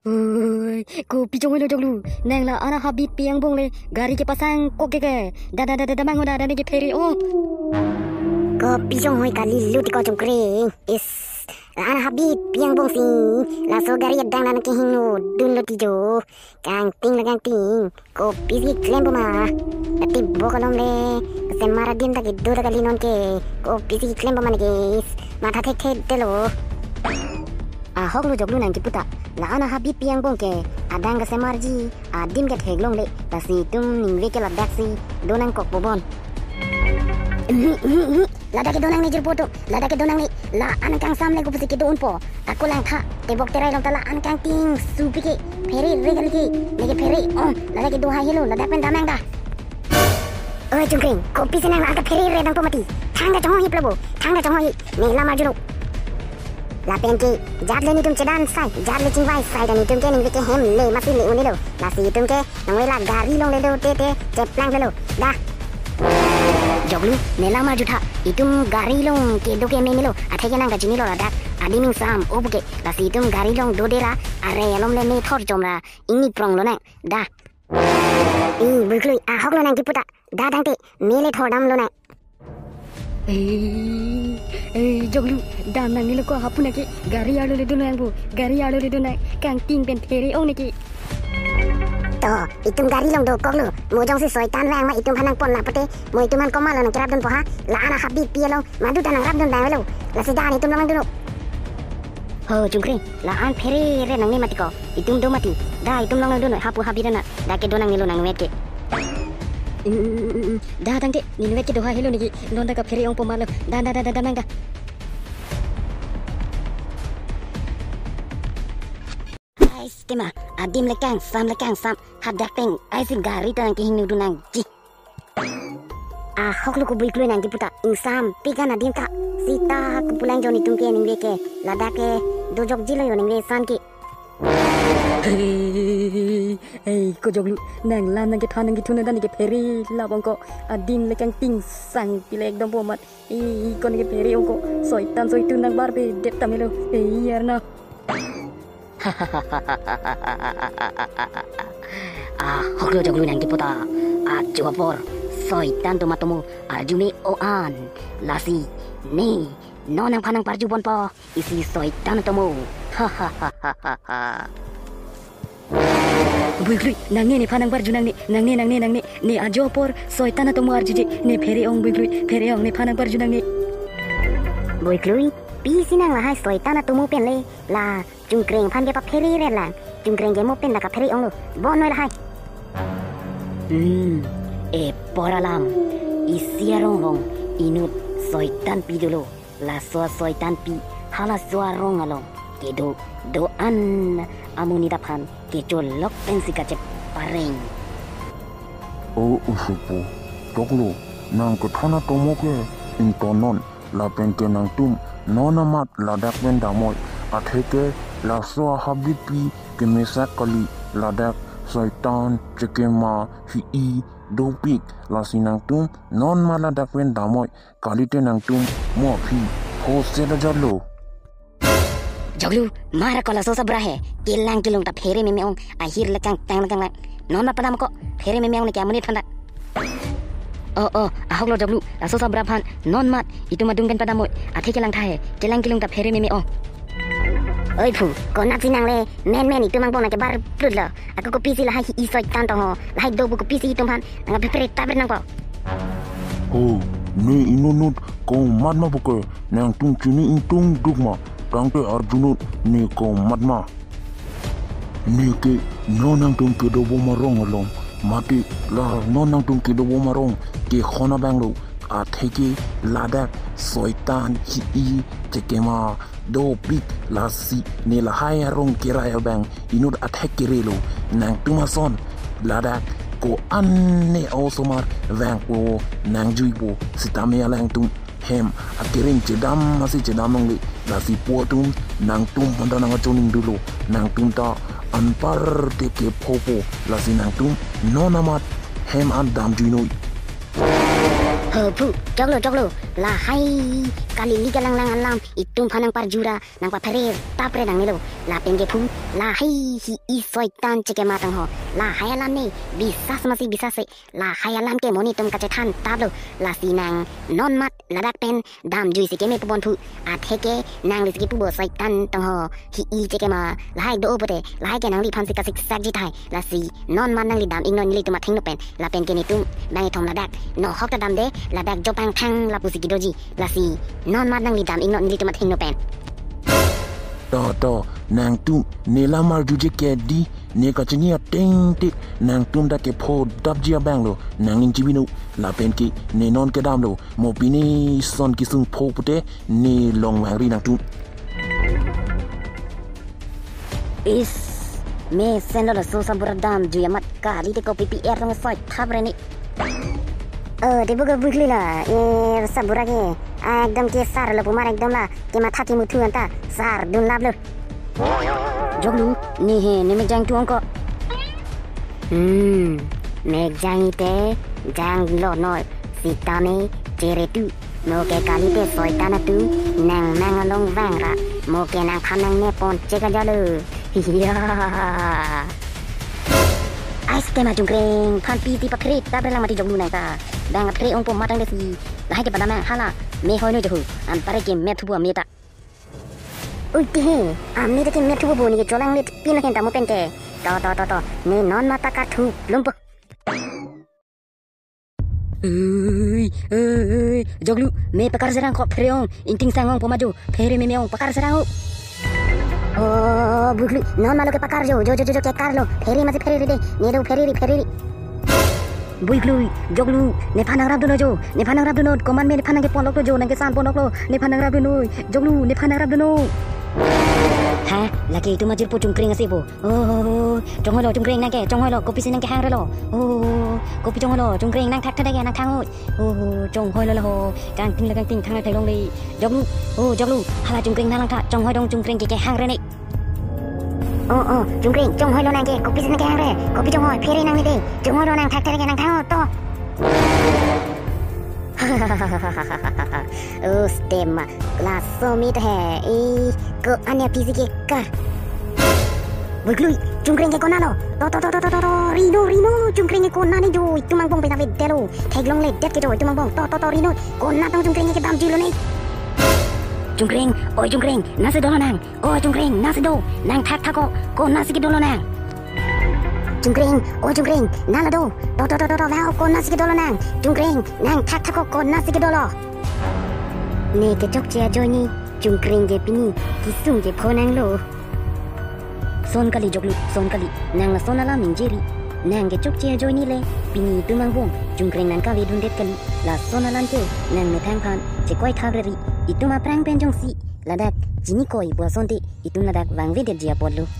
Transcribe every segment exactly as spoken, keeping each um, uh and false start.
Oi, kopi chonghoi lo joklu. Nang la-an habit pi angbong le gari kepasang kok ke ke. Da da da da da mang da da ne kephere o. Kopi chonghoi kali lu ti ko Chungkreng. Is, la-an habit pi angbong si. Laso gari adang nang kehingno dunlo ti jo. Kangting la kangting. Kopisi klempo ma. Ati bo kolom le. Semar adim ta kedo ta kali non ke. Kopisi klempo ma ne ke. Matha thekthedetlo. Ahok lo joklu nang kipu ta. La-an habit pi angbong ke. Adang kesemarji. Adim ke theklongle. Lasi itum ningve ke ladak si. Do nangkokpo bon. Ladak kedo nangne jirpo to. Ladak kedo nangne. La-an kangsam le kopusi kedo unpo. Ako langtha. Tebok terai along ta la-an kangting supi ke. Pherere kali ke. Ne kephere ong. Ladak kedo hai helo. Ladak pen damnang da. Oi Chungkreng, kopisi nang la-an kapherere dangpo mati. Thangta chonghoi plabo. Thangta chonghoi. Ne lam arjulo. Lapen ke, jat le netum chedan sai, jat le chingvai sai, dan netum ke ningve ke hem le masi le unelo. Lasi itum ke nangve la gari longle do te te cheplang lelo. Da. Joklu, ne lam arjutha, itum gari long kedo ke memelo, athe ke nang kachinilo ladak, adim ingsam o puke, lasi itum gari long dodera, are alom le methor chomra, ingni pronglo nang, da. I, Buiklui, ahok lo nang kipu ta, da dangte, mele thordamlo nang. Eh, eh, joklu, dam nangnelo ko hapu nang ke, gari arlo le do nang bu, gari arlo le do nang, kangting pen phere ong ne ke. To, itum gari long dokoklo, mo jongsi soitan vang ma itum aphan nangpon lapote, mo itum aphan komatlo nang kerapdunpo ha, la-an habit pi along, madu ta nangrapdun bang velo, lasi da itum long nangdunlo. Ho, Chungkreng, la-an pherere nangne mati ko. Itum do mati. Da itum long nangdunlo hapu habit na. Da kedo nangnelo nangvet ke. Mm, mm, mm, mm. Da tangte, ningvet kedo hai helo ne ke. Non da kaphere ongpo malo. Da, da, da, da, da, nang da. Ais, tema, adim le kangsam le kangsam. Hadak pen, ais gari ta nang kehingno dun nangji. Ahok lo ko Buiklui nang kipu ta, ingsam, pi kan adim ta, sita kepulang jo netum ke ningve ke, ladak ke, dojokjilo jo ningve san ke. Hei, hei, ko joklu, nang lam nang kethan nang kethu nang dan kephere, labang ko, adim le kangting sang pile ekdom bomat, i, i, ko ne kephere ong ko, soitan soitun nang barbedet ta melo, hei, arna. Ahok lo joklu nang kipu ta. Ajo apor. Soitan atum atomo arjume o-an. Lasi. Ne. Non nangphan nangparju ponpo. Isi soitan atomo. Buiklui, nangne nephan nangparju nangne. Nangne, nangne, nangne. Ne ajo apor. Soitan atomo arjuje. Ne phere ong Buiklui. Phere ong nephan nangparju nangne. Buiklui, pisi nang lahai soitan atomo pen le. La. Chungkreng aphan kepaphere ret lang. Chungkreng ke mo pen ta kaphere onglo. Bon noi lahai. Hmm, epor alam. Isi arong rong inut soitan pi dolo. Laso soitan pi halaso arong along. Kedo do-an amonit aphan kecholok pensi kachepareng. O usupo, joklu, nang kethan atomo ke ingtonon. Lapen ke nangtum non amat ladak pen damnoi, atheke laso ahabit pi kemesak kali, ladak soitan chekema hi-i dopik, lasi nangtum non ma ladak pen damnoi, kalite nangtum mo aphi hose da jalo. Joklu, mara ko laso sabra he, kelang kelung ta phere meme ong, ahir lekang tang lekang lang. Non ma padam ko, phere meme ong ne ke amonit aphan ta. Oh, oh, ahok lo joklu, laso sabra aphan, non mat, itum adung pen padamnoi, athe kelang tha he, kelang kelung ta phere meme ong. Oi phu, konat si nang le, men men itum angbong nang kebar plut lo, ako kopisi lahai hi-i soitan tong ho, lahai do bu kopisi itum aphan, nang phere tapre nangpo. Ho, ne inutnut, komat ma puke, nangtum chini ingtung duk ma, tangte arjunut, ne komat ma. Ne ke non nangtum kedobom arong along. Mati la non nangtum kedobom arong ke hona bang lo. Atheke ladak soitan hi-i chekema dopik lasi ne lahai arong kerai abang inut athek kere lo. Nangtum ason ladak ko-an ne osomar vangpo nangjuipo sitame alangtum hem akereng chedam masi chedam longle, lasi po atum nangtum honda nang achoning dulo, nangtum ta anpar te kephopo, lasi nangtum non amat hem an damjuinoi. Ho phu, joklo joklo, lahai kalili kalanglang alam Itum aphan nangparjura, nangpaphere tapre nangnelo. Lapen ke phu, lahai hi-i soitan chekema tangho. Lahai alam ne, bisas masi bisas se. Lahai alam ke monit atum kachethan taplo. Lasi nang non mat ladak pen damjui si keme pubon phu. Atheke nangli si kipu bo soitan tangho. Hi-i chekema, lahai do pote, lahai ke nangliphan si kasiksak ji tahai. Lasi non mat nangli dam iknon nelitum athengno pen. Lapen ke netum bang ithom ladak nohok ta damde, ladak jopang thang lapu si kedoji. Lasi non mat nangli dam iknon nelitum athengno pen. To, to, nangtum ne lam arjuje ke di, ne kachini ateng tik, nangtum dak kepho dapji abang lo, nangning chibinu, lapen ke ne non kedam lo, mo pine son kesung pho pute, ne longvangri nangtum. Is, mesen lo laso sabura damjui amat kalite kopi pi er tong soi thap re ni. Oh, debo ke bukli la, e sabura ke, ekdom ke sar lo pumar ekdom la, kematha kemuthu anta, sar dunlap lo. Joklu, ne he, ne mekjang tu ongko. Hmm, mekjang ite, jang lo noi, sitame, chere tu. Mo ke kalite soitan atu, nang nang along vang ra, mo ke nangphan nangne pon chek aja lo. Hiya. Ais tema Jungkreng, phan pi ti paphere, tapre lang mati Joklu nangta. Bang aphere ongpo matang desi, lahai ke padam nang hala, me hoi no johu, anpare ke met thubu ameta. Ui ti he, amne te ke met thubu bo ne ke cholang le pin hen tamo pen ke. To, to, to, to, ne non mata ka thu, lumpo. Ui, ui, ui, Joklu, me pakar serang ko phere ong, ingting sang ongpo ma jo, phere meme ong pakar serang o. Oh, Buklu, non malo ke pakar jo, jo, jo, jo, jo, ke kar lo, phere masi phere re de, ne do phere re, phere re. Buklu, Joklu, nephan nangrap dunnon jo, nephan nangrap dunnon, komat me nephan nangkepon lok lo jo, nangkesan pon lok lo, nephan nangrap dunnon, Joklu, nephan nangrap dunnon. Ha, lake itum ajirpo Jungkreng ase bo. Oh, chonghoi lo Jungkreng nangke, chonghoi lo, kopisi nangkehang re lo. Oh, kopi chonghoi lo Jungkreng, nangthak thak dage nangthang oi. Oh, chonghoi lo lo ho, kangting le kangting thang le theklongle. Joklu, oh, Joklu, hala Jungkreng nanglang tha, chonghoi dong Jungkreng ke kehang re ne. Oh, oh, Jungkreng, chonghoi lo nangke, kopisi nangkehang re, kopi chonghoi, phere nang ne de, chonghoi lo nangthak thak dage nangthang oi, to. Oh, stema. Laso mit he. Eh, ko anya pisi ke ka. Buklu, Jungkreng ke konat lo. To, to, to, to, to, to, to. Rino, rino. Jungkreng ke konat ne jo. Itum angbong pen avedet lo. Theklongledet ke jo. Itum angbong. To, to, to, rino. Konat tong Jungkreng ke damjui lo ne. Jungkreng, oi Jungkreng. Nasi dolo nang. Ko Jungkreng, nasi do, nangthak thak ko, konatsi kedo lo nang. Jungkreng, o Jungkreng, nang la do, to to to to to, vang, konatsi kedo lo nang. Jungkreng, nangthak thak ko, konatsi kedo lo. Ne kechokche ajoine, Jungkreng ke pini, kesung kepho nang lo. Son kali Joklu, son kali, nang lason alam ingjeri. Nang kechokche ajoine le, pini itum angbong, Jungkreng nangkavedundet kali, lason alam ke, nang methang aphan, chekoi thap reri, itum aphrang pen jongsi, ladak, chini koi pu asonte, itum ladak vangvedetji apotlo.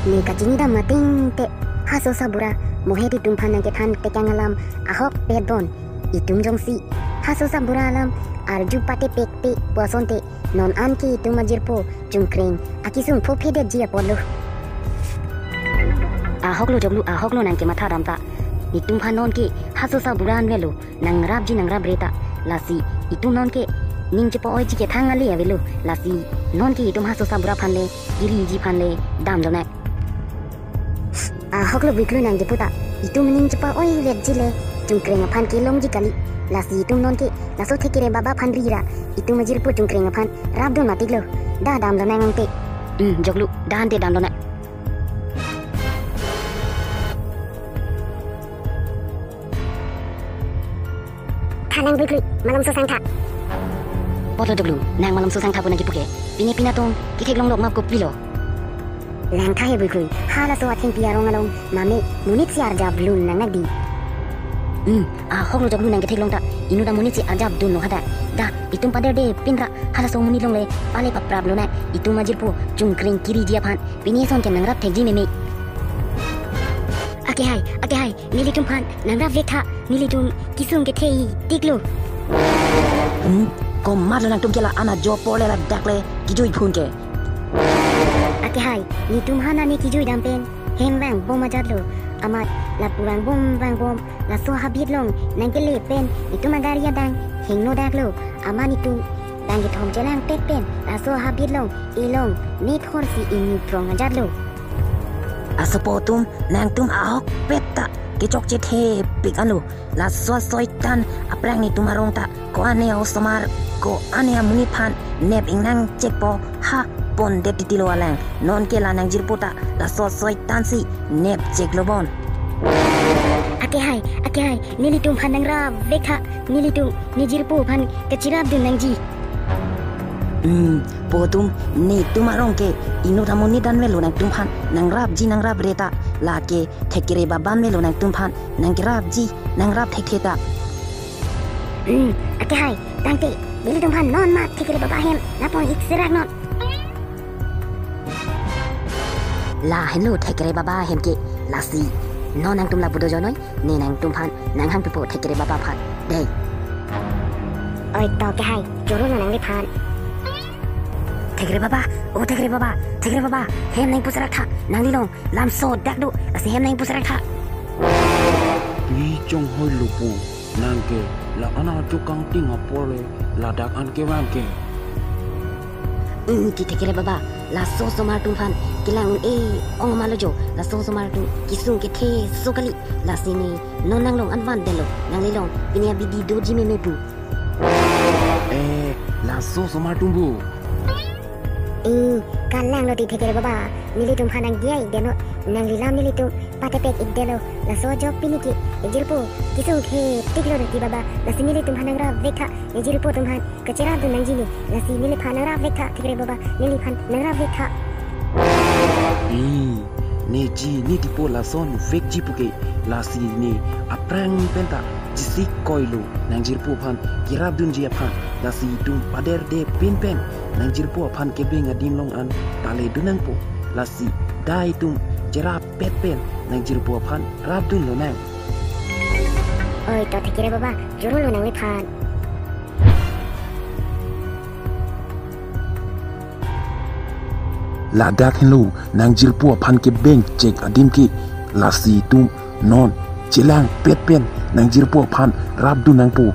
Ne kachinidam ating te, haso sabura, mohet itum aphan nangkethan tekang alam, ahok pet bon, itum jongsi, haso sabura alam, arju pate pek pe pu asonte, non an ke itum ajirpo, Jungkreng, akesung phophe detji apotlo. Ahok lo Joklu, ahok lo nang kematha dam ta. Netum aphan non ke, haso sabura an avelo. Nangrapji nangrapre ta. Lasi itum non ke ning chepa-oiji kethang ale avelo. Lasi non ke itum haso sabura aphan le, kiriji aphan le, damlo nang. Ahok lo Buklu nang kepu ta. Itum ning chepa-oivetji le, Jungkreng aphan kelongji kali. Lasi itum non ke, laso thekere baba aphan ri ra. Itum ajirpo Jungkreng aphan rapdun matik lo. Da damlo nang ante. Hmm, Joklu, da ante damlo nang. Tha nang Buklu, malomso sangtha. Apotlo Joklu, nang malomso sangtha pu nang kepu ke. Pine pine tong, ketheklong lok ma kopilo. Langtha he Buklu, halaso athengpi arong along, mame, monit si arjap lun nang nang di. Hmm, ahok lo Joklu nang ketheklong ta, inut amonit si arjap dunlo hadak. Da, itum paderde pin ra, halaso monit along le, pale papraplo nang, itum ajirpo, Jungkreng kiriji aphan, pine son ke nangrap thekji meme. Ake hai, ake hai, nelitum aphan, nangrap vek tha, nelitum kesung kethei tik lo. Hmm, komatlo nangtum ke la-an ajo apor le ladak le, kejui phun ke. Ake hai, netum aphan ani kejui dam pen, hem vangbom ajat lo, amat lapu vangbom vangbom, laso habit along, nangkele pen, itum agari adang, hingno dak lo, amat netum, Tang kethom chelang pet pen laso habit along ilong ne phor si ingni prong ajat lo. Asopo atum, nangtum ahokpet ta kechokche thepik anlo. Laso asoitan aphrang netum arong ta ko-an ne osomar, ko-an ne amonit aphan nep ingnang chekpo ha pondet titilo alang. Nonke la nangjirpo ta laso asoitan si nep cheklo bon. Ake hai, ake hai, nelitum aphan nangrap vek tha, nelitum nejirpo aphan kacherapdun nangji. Hmm, po atum, netum arong ke inut amonit an avelo nangtum aphan nangrapji nangrapre ta, lake Thekre Baba an avelo nangtum aphan nangrapji nangrap thekthe ta. Hmm, ake hai, tangte nelitum aphan non ma Thekre Baba ahem lapon ik serak non. Lahenlo Thekre Baba ahem ke, lasi non nangtum lapu dojo noi, ne nangtum aphan nanghang pipo Thekre Baba aphan. Dei. Oi to ake hai, choro lo nangliphan. Thekre Baba, o Thekre Baba, Thekre Baba, hem nangpu serak tha, nanglilong lamso dak do, lasi hem nangpu serak tha. Pi chonghoi lo po, nangke la-an ajo kangting apor le ladak an kevang ke. Hmm, ti Thekre Baba, laso osomar atum aphan kelang un-e ong ma lo jo, laso osomar atum kesung kethe so kali, lasi ne non nanglong an vandetlo, nanglilong pini abidi doji meme pu. Eh, laso osomar atum pu. Eh, kalanglo ti Thekre Baba, nelitum aphan nangdiya ikdet non, nanglilam nelitum patepek ikdetlo, laso ajo pini ke nejirpo kesung thetiklo ti Baba, lasi nelitum aphan nangrap vek tha, nejirpo atum aphan kacherapdun nangji ne, lasi neliphan nangrap vek tha, Thekre Baba, neliphan nangrap vek tha. Eh, neji ne tipo lason vekji puke, lasi ne aphrang pen ta chesik koilo, nangjirpo aphan kerapdunji aphan, lasi itum paderde pin pen nangjirpo aphan kebeng adim along an tale dun nangpo, lasi dei itum cherap pet pen nangjirpo aphan rapdun lonang. Oi to Thekre Baba, choro lo nangliphan. Ladak henlo nangjirpo aphan kebeng chek adim ke, lasi itum non chelang pet pen nangjirpo aphan rapdun nangpo.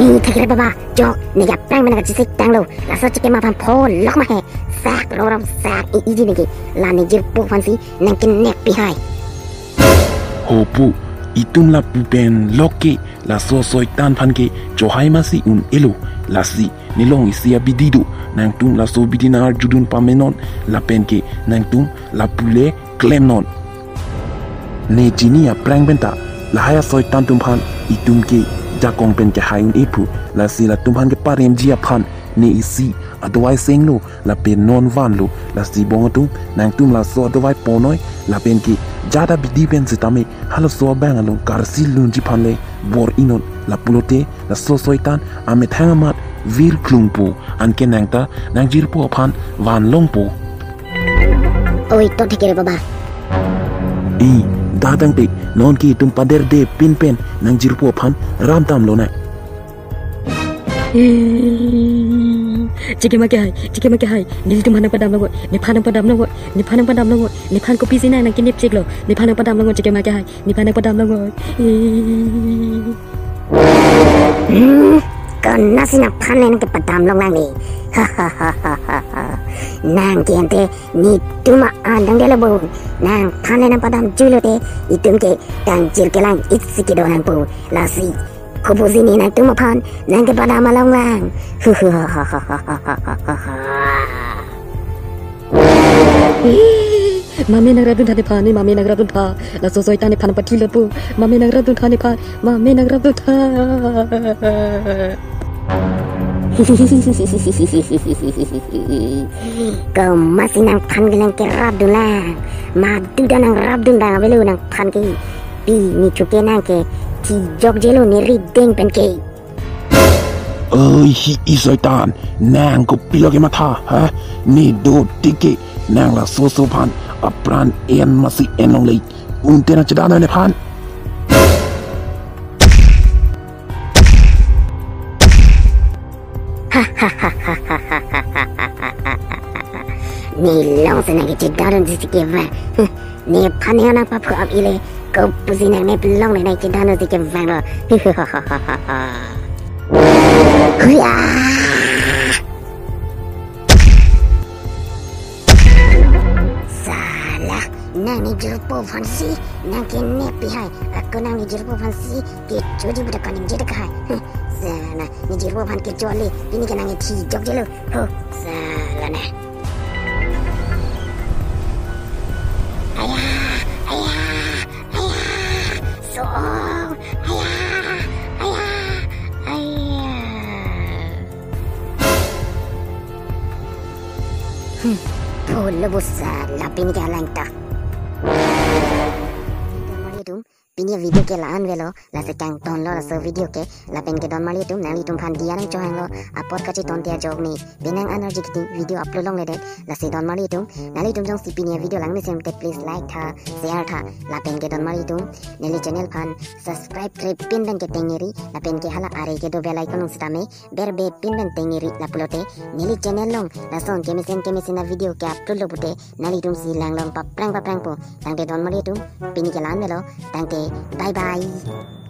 Eh, Thekre Baba, jok, neke aphrang pen kachesik tanglo, laso chekema aphan pholok ma he, sak rorom sak i iji neke, la nejirpo aphan si nangkenek pi hai. Ho po, itum lapu pen lok ke, laso asoitan aphan ke chohai masi un-elo, lasi nelong isi abidi do, nangtum laso abidi nangarjudun pamenon, lapen ke nangtum lapu le klemnon. Ne chini aphrang pen ta lahai asoitan atum aphan itum ke jakong pen kehai un-e pu, lasi latum aphan keparemji aphan ne isi adovai senglo, lapen non vanlo, lasi bong atum, nangtum laso adovai pon noi, lapen ke jat abidi pen setame halaso abang along karsi lunji aphan le bor-inon, lapulote laso asoitan amethang amat virklungpo, anke nang ta nangjirpo aphan vanlongpo. Oi to Thekre Baba. Eh, da tangte, nonke itum paderde pin pen nangjirpo aphan ramdam lonang. Chekema ke hai, chekema ke hai, nelitum aphan nangpadam longo, nephan nangpadam longo, nephan nangpadam longo, nephan kopisi nang nangkenep cheklo, nephan nangpadam longo, chekema ke hai, nephan nangpadam longo. Hmm, konatsi nangphan le nangkepadam longlang ne. Nangke ante netum a-an dang delo bo. Nangphan le nangpadam julo te, itum ke kangjir kelang isi kedo nangpo. Lasi kopusi ne nangtum aphan nangkepadam alonglang. Mame nangrapdun tha nephan, ne mame nangrapdun tha. Laso asoitan nephan pathi lo po. Mame nangrapdun tha nephan, mame nangrapdun tha. Komatsi nangphan kelang kerapdun lang. Madu ta nangrapdun bang avelo nangphan ke. Pini chuke nangke chijokjelo ne rideng pen ke. Oi hi i asoitan, nang kopilo kematha, ha? Ne dotik ke, nang laso oso aphan apran en masi en longle. Unte nangchedan noi nephan. Nelongsi nangkechedan unsi kevang. Nephan ne nangpaphu ap-i le, kopusi nangnep longle nangchedan unsi kevanglo. Huya! Sala, nang ne jirpo aphansi, nang kenep pi hai, ako nang ne jirpo aphansi, kecho ji budak kaning jeda kahai. Sala, ne jirpo aphan kecho le, pini ke nang ne thi jok jelo. Ho, sala ne. Aya, aya, aya, so, aya, aya, aya. Hmm, phulo busa, la pini ke alang ta. Pini video ke la-an avelo, lasi kangtonlo laso video ke, lapen ke donmarli atum, nanglitum aphan diya nangchohanglo, apor kacheton ti ajok ne, penang an arjik kiti video upload longledet, lasi donmarli atum, nanglitum jongsi pini video lang mesen te please like tha, share tha, lapen ke donmarli atum, neli channel aphan subscribe kre pin pen ke tengri, lapen ke hala are kedo bell icon sitame, berbe pin pen tengri lapulote, neli channel along, lason kemesen kemesen a video ke upload lo pute, nanglitum si langlong paprang paprangpo, tangte donmarli atum, pini ke la-an avelo, tangte bye bye.